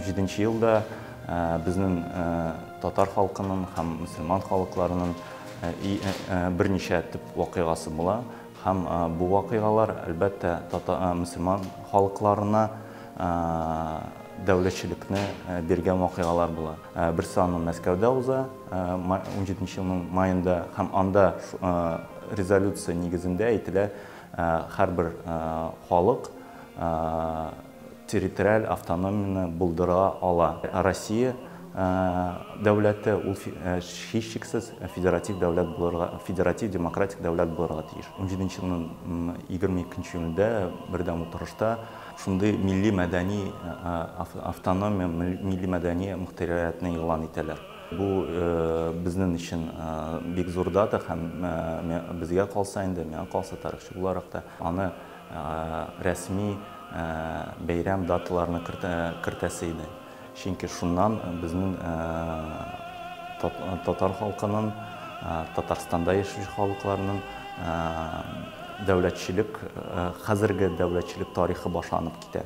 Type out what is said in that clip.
17 елда безнең татар халкының һәм мөселман халыкларының берничә төп вакыйгасы була. Һәм бу вакыйгалар, әлбәттә, мөселман халыкларына дәүләтчелекне биргән вакыйгалар була. Берсе аның Мәскәүдә уза, 17 елның маенда, һәм анда резолюция нигезендә әйтелә, һәрбер халык территориаль автономияне булдыра ала. Россия дәүләте ул һичшиксез федератив дәүләт булырга, федератив демократик дәүләт булырга тиеш. 17 елның 22 июньдә бердәм утырышта шундый милли мәдәни автономия, милли мәдәни мөхтәриятне игълан итәләр. Бу безнең өчен бик зур дата һәм безгә калса инде, миңа калса тарихчы буларак та, аны рәсми бәйрәм даталарына кертәсе иде. Чөнки шуннан безнең татар халкының, Татарстанда яшәүче халыкларның дәүләтчелек, хәзерге дәүләтчелек тарихы башланып китә.